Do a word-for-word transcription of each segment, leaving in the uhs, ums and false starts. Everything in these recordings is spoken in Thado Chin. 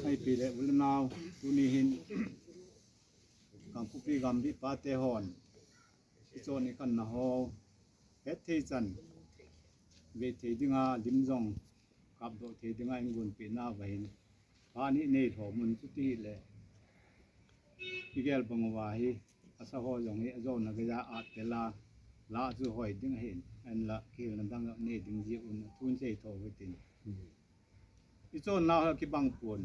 Ai pi le u le nau, tuni hin Kangpokpi gamgi pate hon, i chon i khanna ho, het thei chan, ve thei dinga lim jong kapdoh thei dinga in gonpeh nauva hin, phat ni nei lhom un, chuti le i gel bang uva hi, asa ho jong hi ajona geiya at tel a, la chu hoi ding ahin, ahinla kihilna dang nei ding jeh un, athu in sei tho u hitin. I chonnau hi kibang pon,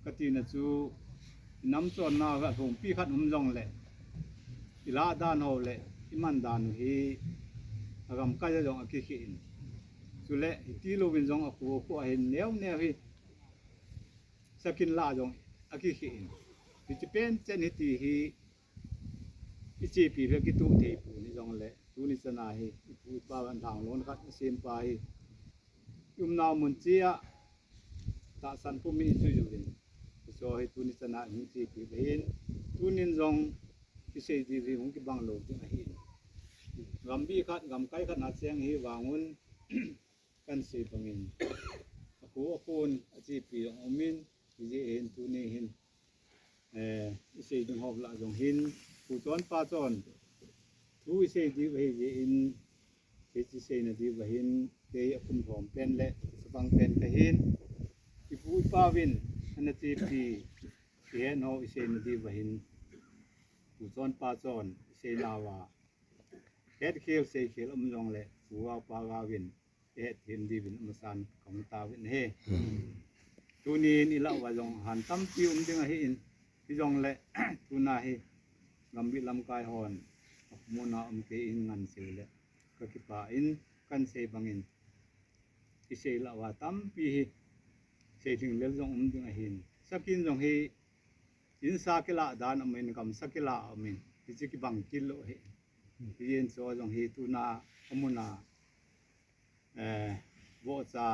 kati na chu, i nam chonnau hi alhompi khat um jongle, i lah dan ho le i man dan u hi agamkai a jong akikhel in. Chule hiti louvin jong akhu akhu a hin neo neo hi sakin lah jong akikhel in. Hiche pen chen hiti hi i chepi hi kitoh thei pon, hijongle tuni chana hi i pu i pa van lhanglon khat asem pa hi i umnau mun cheh a tahsan pum in i jui uvin. Hiche hi tuni chana i hung chepi u ahin, tunin jong i sei diu hi hung kibang lou ding ahin. Gamgi khat, gamkai khat a cheng hi vang un, kan sei bangin, akhu akhun achepi jong um in, hijeh hin tuni hin, eh, i sei ding ho lah jong hin, pu chon pa chon thu i sei diu ahi jeh in, hiche seina diuva hin kei akum lhom pen le chabang pen kahin, i pu i pa uvin ana chepi, i het ho i seina diuva hin, pu chon pa chon i seinauva hetkhel seikhel um jongle, pu gau pa gau vin i hetthem diuvin amasan kahung taovin ahi. Tunin i lah uva jong han tampi um ding ahin, hijongle tuna hi gamgi lamkai hon amun a um kei in ngan sei le kakipah in, kan sei bangin i sei lah uva tampi hi sei lhinglel jong um ding ahin, sakin jong hi insa kilah dan aum in, gamsa kilah aum in, hiche kibang kit lou ahi. Hijeh in chu jong hi tuna amun a, eh, vohcha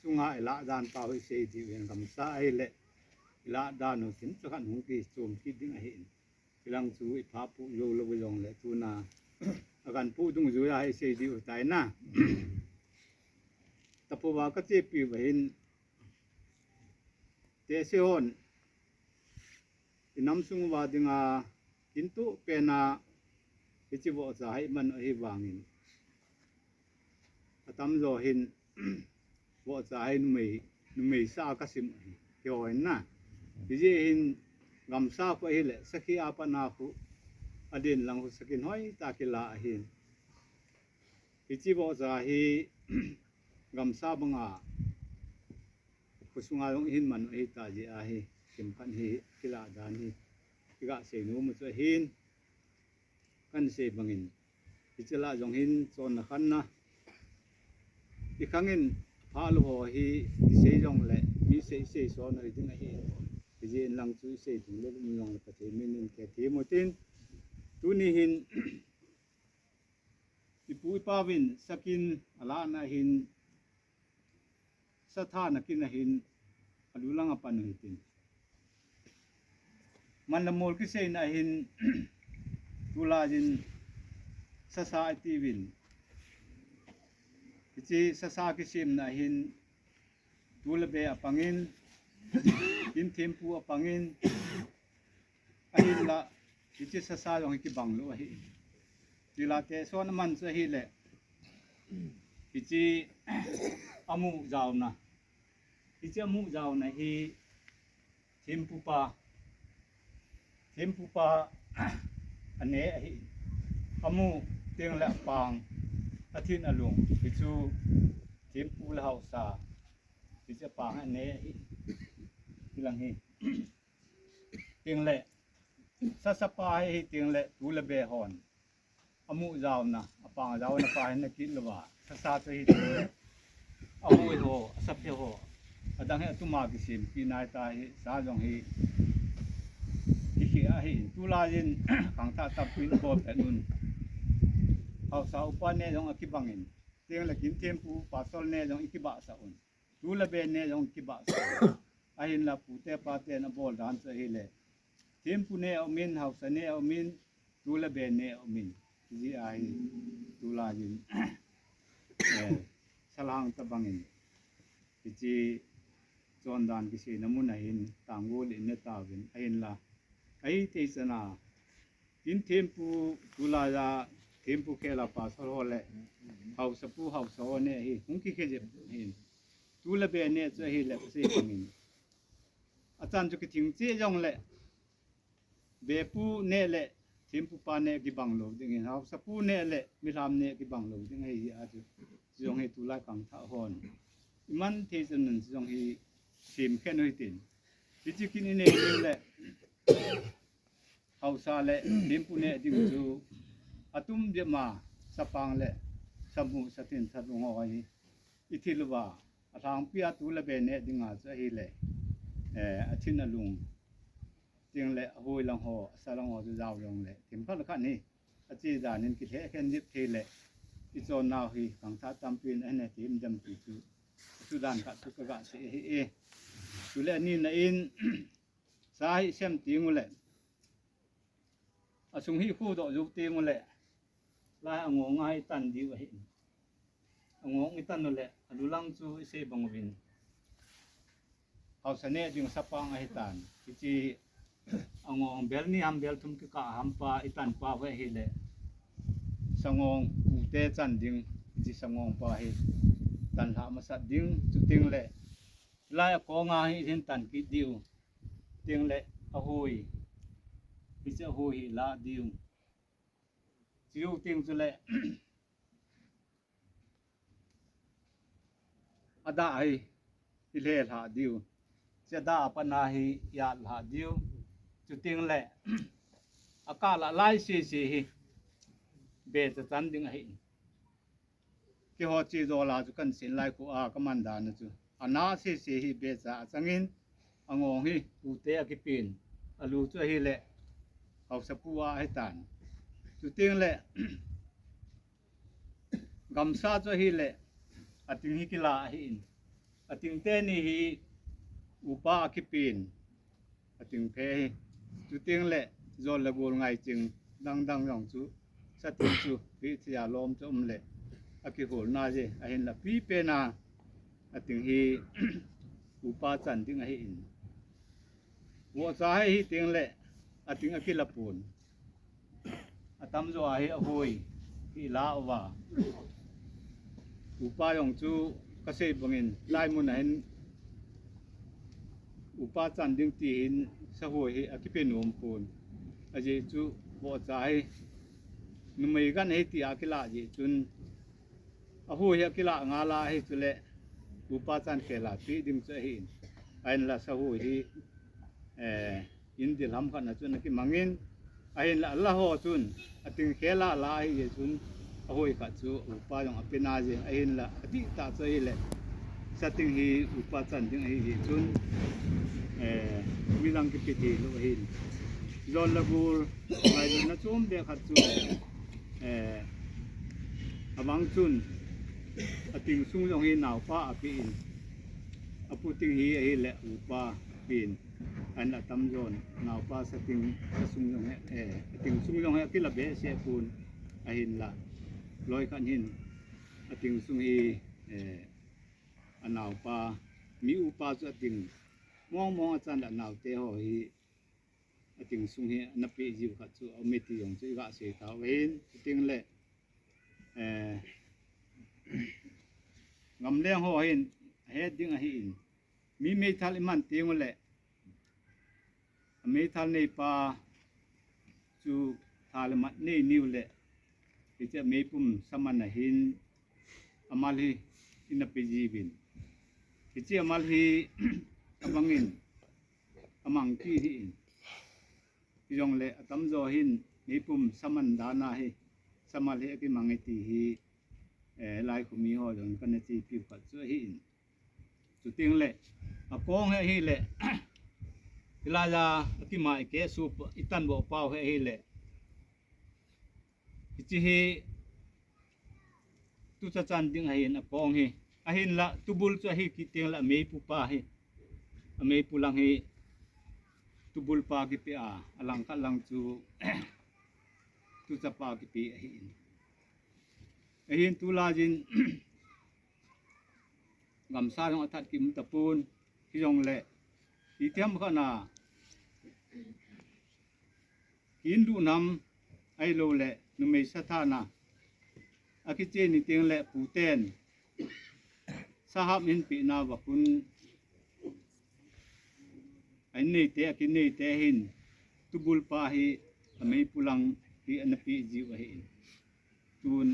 chunga i lah dan pau hi sei diu hin, gamsa ahile i lah dan u chimcha khat hung kichom kit ding ahin, hilang chu i pha poh jou lou jongle tuna agan poh dungjuiya hi sei diu tai na. Tapouva kachepi uva hin, tehse hon i nam sung uva dinga kintoh pena hiche vohcha hi i man u ahi vangin, atamjo hin vohcha hi numei, numei sa a kasim u ahi, kihou in na. Hijeh hin gamsa khu ahile sakhi a pat a khu aden lang khu sakin hoitah a kilah ahin, hiche vohcha hi gamsa banga khosunga jong i hin man u ahitah jeh a hi, themkhat hi kilah dan hi i gasei nom u chu ahin, kan sei bangin, hiche lah jong hin chonna khanna i khangin, phalou ho hi i sei jongle mi sei, i sei son u hiding ahi. Hijeh in lang chu i sei ding le um jongle Pathen min in hethem u hitin, tuni hin i pu i pa uvin sakin alahna hin, sa thana kin ahin, alu lang apan u hitin, man le mol kiseina hin, tulai in sasa itiuvin, hiche sasa kisemna hin tu le be apangin, kin thempu apangin, ahinla hiche sasa jong hi kibang lou ahi. Tila tehse hon aman chu ahile, hiche amu jaona, hiche amu jaona hi thempupa, thempupa ane ahi. Amu tengle apang, athin alung, hichu thempu le haosa, hiche apang ane ahi. Hilang hi tengle sasapa hi, hi tengle tu le be hon amu jaona, apang jaona pa hi ana kit louva, sasa chu hi tengle ahoi ho, asaphe ho, adang hi atuma kisem kit nai ta hi, sa jong hi kikhel ahi. Tulai in khangthah tampin bol pet un, haosa upa ne jong akibangin, tengle kin thempu pastor ne jong ikibahsah un, tu le be ne jong ikibahsah un. Ahinla pute paten abol dan chu ahile, thempu ne aumin, haosa ne aumin, tu le be ne aumin, Ji ahi, tulai in, eh, salang tabang in, hiche chondan kiseina mun ahin, tanggol in netauvin, ahinla. Ahi thei chana, tin thempu tulai a, thempu khela pastor ho le, haosapu haosa ho ne ahi, hung kikhe jep hin. Tule be ne chu ahile, kasei bangin. Achan chu kithing che jongle, bepu ne le, thempu pa ne kibang lou ding in, haosapu ne le, milham ne kibang lou ding ahi a chu. Jong hi tulai kangthah hon. Iman thei chan nun jong hi sem khen u hitin. Hiche kin inei ding le, haosa le, thempu ne ding chu. Atum jep ma, sapang le, samu, satin, salung ho hi. Ithil uva. Alhangpi a tule be ne dinga chu ahile, eh, athin alung. Chuteng le, ahoi lang ho, asa lang ho chu jao jongle, themkhat le khat hi, ache jan in kilheh khen jep thei le, ichon nau hi, kangthah tampin, ahin he thim dam ti chu, chu dan khat chu kaga sei ahi e. Chule ani na in, sa hi sem teng ule, asung hi khudoh jou teng ule, lai angong a hi tan diu ahi. Angong itan ule, alulang chu isei bang uvin. Haosa ne ding sapang ahitan. Hiche angong bel ni ham bel thum kikah ham pa itan pa ve hile. Sangong pute chan ding, hiche sangong pa hi. Tan lha masat ding, chuteng le. Lai akong a hi hin tan kit diu. Teng le ahoi. Hiche ahoi hi la diu. Chiu teng chule. Ada hi, hi le lha diu. Che da pa na hi ya lha diu. Chuteng le, akah la lai sese hi, be cha chan ding ahi. Keiho che jo la chu kan sin lai khu a kaman dan chu. Ana sese hi becha achangin, angong hi pute akipen. Alu chu ahile, haosapu a ahitan. Chuteng le, gamsa chu ahile, ating hi kila ahin. Ating teni hi upa akipen. Ating phe hi. Chuteng le, jol le gol ngai ching dang dang jong chu. Satin chu, hi chia lom chu um le. Akihol na je, ahinla pipen a. Ating hi, upa chan ding ahin. Vohcha hi hiteng le, ating akila pon. Atamjo a hi ahoi, hi la uva. Upa jong chu kasei bangin, lai mun a hin, upa chan ding ti hin, sahoi hi akipe nom pon. Ajeh chu, vohcha hi, numei gan hi ti akila jeh chun, ahoi hi akila ngal a hi chule, upa chan khela ti ding chu ahin. Ahinla sahoi hi, eh, in dil ham khat na chun akimangin, ahinla la ho chun, ating khela la ahi jeh chun, ahoi khat chu upa jong ape na je, ahinla adih tah chu ahile, sating hi upa chan ding ahi jeh chun, eh, mi lang kipe thei lou ahin. Jol le gol, ngailutna chom be khat chu, eh, abang chun, ating sung jong hi naopa apen, apu ting hi ahile upa pen, an atamjon, naopa sating, asung jong hi, eh, ating sung jong hi akila behseh pon, ahinla, loi khat hin, ating sung hi, eh, anaopa, mi upa chu ating, mong mong achan le anaote ho hi, ating sung hi, ana pe jiu khat chu, aume ti jong chu, iga sei tauve hin, chuteng le, eh, gamleng ho hin, ahet ding ahin, mi meithal iman teng ule, ameithal neipa chu tha le mat nei niu le, hiche meipum saman a hin, amal hi, ina pe jiuvin. Hiche amal hi, abangin, amang kit ahin. Hijongle, atamjo hin, meipum saman dan a hi, samal hi akimang e ti hi, eh, lai khu mi ho jong kana chepiu khat chu ahin. Chuteng le, akong hi ahile, hilai a, akima ike sup, itan boh pau hi ahile. Hiche hi, tucha chan ding ahin akong hi. Ahinla, tubul chu ahi kit teng le ameipu pa hi. Ameipu lang hi, tubul pa kipe a, alang khat lang chu, Tuchapa kipe ahin. Ahin tulai jin gamsa jong athat kimu tapon, hijongle itiham khat na kin lunam ahilouleh numei sathana akiche ni tengle puten sahap hin pehna vakun ahin neite, akin neite hin tubulpa hi ameipulang hi ana peh jiu ahin. Tun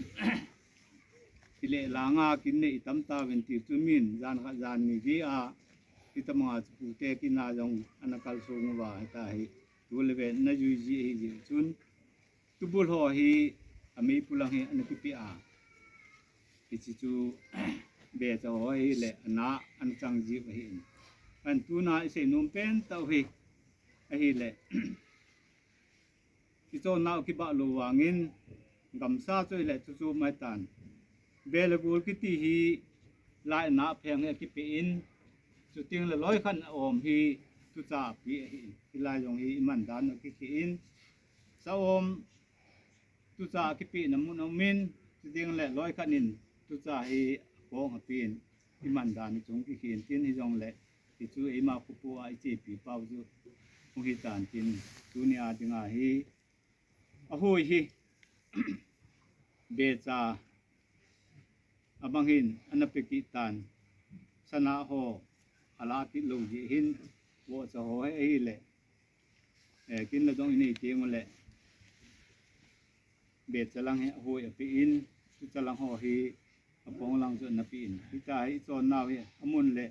ile langa kin nei itam tauvin ti chu min jan khat jan ni dia hitabanga chu pute kina jong ana kalsong uva hitahi. Tule ve na jui ji ahi jeh chun tubul ho hi ameipulang hi ana kipeh a, hiche chu becha ho ahile ana ana chang jiu ahin. Ahin tuna isei nom pen tau hi ahile ichonnau kibah lou vangin gamsa chu ile chu chu mai tan. Be le gol kiti hi laina pheng hi akipeh in, chutengle loikhat a um hi tucha apeh ahin. Hilai jong hi iman dan akikhe in, sa um tucha akipehna mun aumin, chutengle loikhat in tucha hi akong apen, iman dan hi chung kikhen tin hijongle hichu eima khopu a ichepi pau chu hung hitan tin, tunia dinga hi ahoi hi becha abang hin ana pe kit tan, sana ho ala kit lou jeh hin vohcha ho hi ahile, eh, kin le dong inei tengule becha lang hi ahoi apeh in, tucha lang ho hi akong lang chu ana peh in. Hitahi ichonnau hi amun le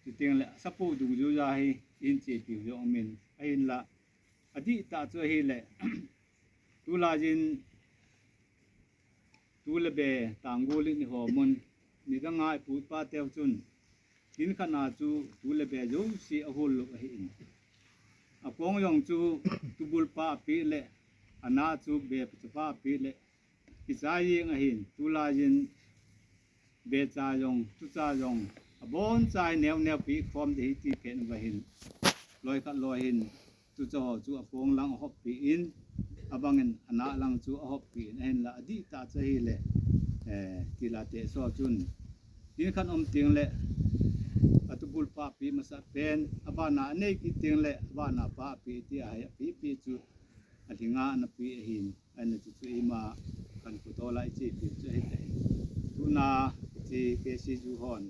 chutengle asapu dungjuija hi ihin chepiu jong aumin, ahinla adihtah chu ahile tulai jin tu le be tanggol in ihomun, nidanga ipu ipateu chun kin khat na chu tu le be jouse ahol lou ahin. Akong jong chu tubulpa apeh le ana chu becha pa apeh le kichai jeng ahin. Tulai jin becha jong tucha jong abonchai neo neo peh khom ding ahi ti phen uva hin loikhat loi hin tucha ho chu akong lang ahop peh in, abangin ana lang chu ahop peh in, ahinla adihtah chu ahile, eh, tila te so chun kin khat um tengle atubulpa apeh masat pen, abana anei kit tengle abana pa apeh ti ahi, apeh peh chu alhinga ana peh ahin. Ahinla chuchu eima khankho tola ichepiu chu ahitai. Tuna hiche K C U hon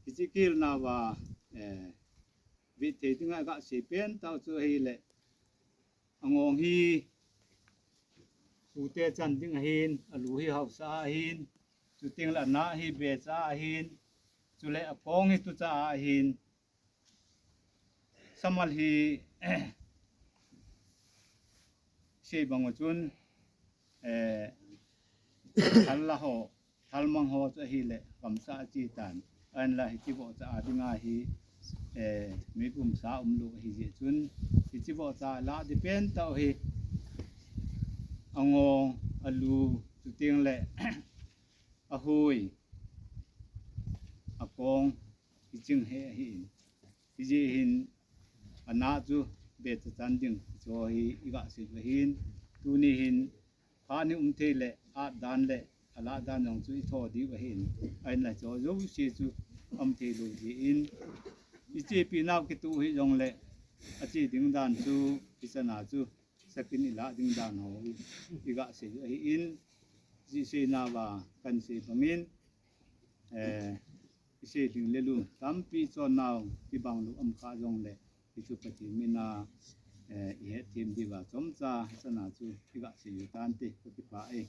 hiche kihilnauva, eh, vithei dinga igasei pen tau chu ahile, angong hi pute chan ding ahin, alu hi haosa ahin, chutengle ana hi becha ahin, chule akong hi tucha ahin, samal hi sei bang u chun, eh, thal la ho, thal mang ho chu ahile gamsa ache tan. Ahinla hiche vohcha a dinga hi, eh, meigumsa umlou ahi jeh chun hiche vohcha la ding pen tau hi angong, alu, chutengle ahoi, akong, hiching hi ahin. Hijeh hin ana chu becha chan ding chu hi igasei u ahin. Tuni hin phat hi umthei le atdan le alah dan jong chu itho diu ahin. Ahinla chu jouse chu umthei lou jeh in ichepi nau kitoh hijongle ache ding dan chu ichan a chu sakin ilah ding dan ho igasei u ahin. Hiche seinauva kahin sei bangin, eh, isei ding le lung tampi chonnau kibang lou um kha jongle hichu Pathen mina, eh, ihet them diuva chomcha sana chu igasei u tante, kakipah e.